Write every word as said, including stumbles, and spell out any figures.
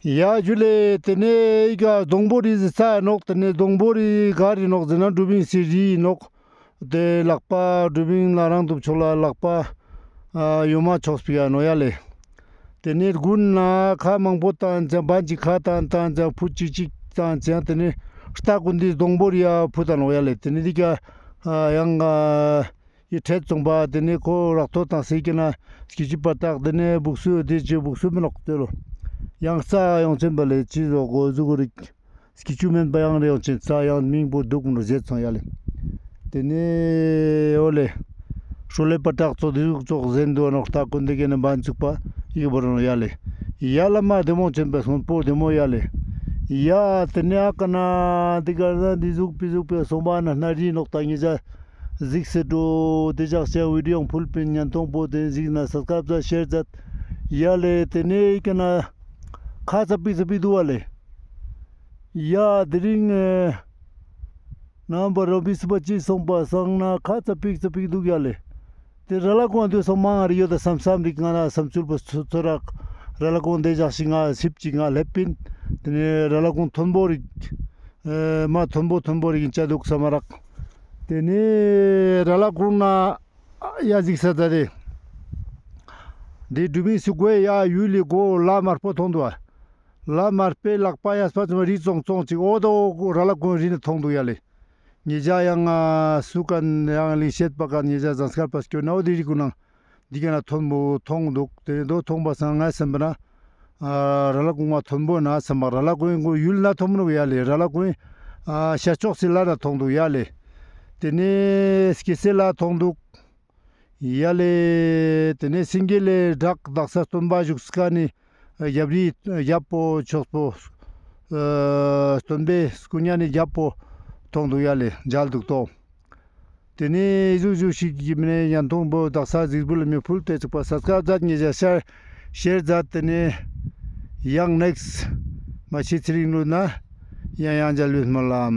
ཡ་ཇུ་ལེ། ཏེ་ནེ་འི་ཀ་སྡོང་པོ་རི་ཟེར་ས་ནོག། ཏེ་ནེ་སྡོང་པོ་རི་ག་རི་ནོག་ཟེར་ན་དྲུ་བིང་སི་རི་ནོག། ཏེ་ལག་པ་དྲུ་བིང་ན་རང་དུ་ཕྱོགས་ལ་ལག་པ་ཡོ་མ་ཕྱོགས་པི་ཡ་ནོག་ཡ་ལེ། ཏེ་ནེ་དགུན་ན་ཁ་མང་པོ་ཏང་ཅེས་བན་ཅིག་ཁ་ཏང་ཏང་ཅེས་ཕུ་ཅིག་ཅིག་ཏང་ཅེས་ཏེ་ནེ་རྟ་གུན་འི་སྡོང་པོ་རི་ཡ་ཕུ་ཏང་ནོག་ཡ་ལེ། ཏེ་ནེ་འི་ཀ་ཡང་ཨ་འི་ཁྲེད་ཙོང་པ་ཏེ་ནེ་ཁོ་རག་ཐོ་ཏང་སི་ཀེ་ན་སྐྱི་ཅུ་པ་ཏག་ཏེ་ནེ་སྦུག་སུ་ཏེ་ཅི་སྦུག་སུ་མི་ནོག་ཏེ་ལོ། ཡང་རྩ་ཡོང་ཅེན་པ་ལེ་ཅི་ཟོ་གོ་ཟུག་རིག། སྐྱི་ཅུ་མེན་པ་ཡང་རེ་ཡོང་ཅེན་རྩ་ཡང་མིང་པོ་དུག་མི་ནོག་ཟེར་ཙང་ཡ་ལེ། ཏེ་ནེ་འོ་ལེ། ཤོ་ལེ་པ་ཏག་ཙོགས་འི་ཟུག་ཙོགས་ཟེར་དུག་ནོག། རྟ་གུན་འི་ཀེ་ན་བན་ཙུག་པ་འི་ཀ་བོར་ནོག་ཡ་ལེ། ཡ་ལ་མ་བདེ་མོ་ཅེན་པ་སོན་པོ་བདེ་མོ་ཡ་ལེ། ཡ་ཏེ་ནེ་ཨ་ཀ་ན་འི་ཀ་ན་འི་ཟུག་པི་ཟུག་པི་སོང་པ་ན་ན་རི་ནོག་ཏ་ཉེ་ཞ་ཟིགས་སེ་འགྲོ། ཏེ་ཞག་ཅེ་བི་ཌི་ཡོ་ཕུལ་པིན་ཉན་ཐོང་པོ་ཏེ་ཟིགས་ན་སབ་སི་ཀ་རབ་ཛད་ཤེར་ཛད་ཡ་ལེ། ཏེ་ནེ་འི་ཀ་ན་ཁ་ཙ་པིག་ཙ་པིག་དུག་པ་ལེ། ཡ་དེ་རིང་ཨེ་ནམ་བར་རོ་བི་སི་པ་ཅི་སོང་པ་སང་ན་ཁ་ཙ་པིག་ཙ་པིག་དུག་ཡ་ལེ། ཏེ་ར་ལ་ཀུང་དུ་སོང་མང་རི་ཡོད་ད་སམ་སམ་རིག་ང་ན་སམ་ཚུལ་པོ་ཚོ་ཚོ་རག། ར་ལ་ཀུང་ཏེ་ཞག་ཤིག་ང་སིབ་ཅིག་ང་ལེབ་པིན། ཏེ་ནེ་ར་ལ་ཀུང་ཐོན་པོ་རིག། ཨེ་མ་ཐོན་པོ་ཐོན་པོ་རིག་ཨིན་ཅ་དུག་སམ་རག། ཏེ་ནེ་ར་ལ་ཀུང་ན་ཡ་ཟིགས་ས་ད་རེ། འི་དྲུ་བིང་སི་གོའི་ཡ་ཡུལ་ལི་གོ་ལ་དམར་པོ་ཐོང་དུག་པ། ལ་དམར་པོའི་ལག་པ་ཡ་སྤ་ཙམ་རི་ཙོང་ཙོང་ཅིག་འོ་ད་འོ་ར་ལ་ཀུང་རི་ནེ་ཐོང་དུག་ཡ་ལེ། ཉེ་ཞ་ཡང་ང་སུ་ཀན་ཡང་ལིང་ཤེད་པ་ཀན་ཉེ་ཞ་ཟངས་དཀར་པ་སྐྱོད་ན་འོ་དེ་རི་ཀུན་ནང་འི་ཀ་ན་ཐོན་པོ་ཐོང་དུག། ཏེ་ནེ་དོ་ཐོང་པ་སང་ང་སམ་པ་ན་ཨ་ར་ལ་ཀུང་མ་ཐོན་པོ་ན་སམ་པ་ར་ལ་ཀུང་གོ་ཡུལ་ན་ཐོང་དུག་ཡ་ལེ། ར་ལ་ཀུང་ཨ་ཤར་ཕྱོགས་སི་ལ་ན་ཐོང་དུག་ཡ་ལེ། ཏེ་ནེ་སྐྱེ་སེ་ལ་ཐོང་དུག་ཡ་ལེ། ཏེ་ནེ་སེང་གེ་ལེ་བྲག་དག་ས་སྟོན་པ་བཞུགས་ས་ཀ་ནེ་རྒྱབ་རི་རྒྱབ་པོ་ཕྱོགས་པོ་ཨ་སྟོན་པའི་སྐུ་ཉ་ནེ་རྒྱབ་པོ་ཐོང་དུག་ཡ་ལེ་མཇལ་དུག་ཏོ། ཏེ་ནེ་ཟུག་ཟུག་ཞིག་གི་མི་ནེ་ཉན་ཐོང་པོ་དག་ས་ཟིགས་བུ་ལ་མི་ཕུལ་ཏེ་ཚུགས་པ་སབ་སི་ཀ་རབ་ཛད་ཉེ་ཞ་ཤེར་ཤེར་ཛད། ཏེ་ནེ་ཡང་ནེགསི་མ་ཤི་ཚེ་རིང་ལུ་ན་ཡང་ཡང་མཇལ་བའི་སྨོན་ལམ།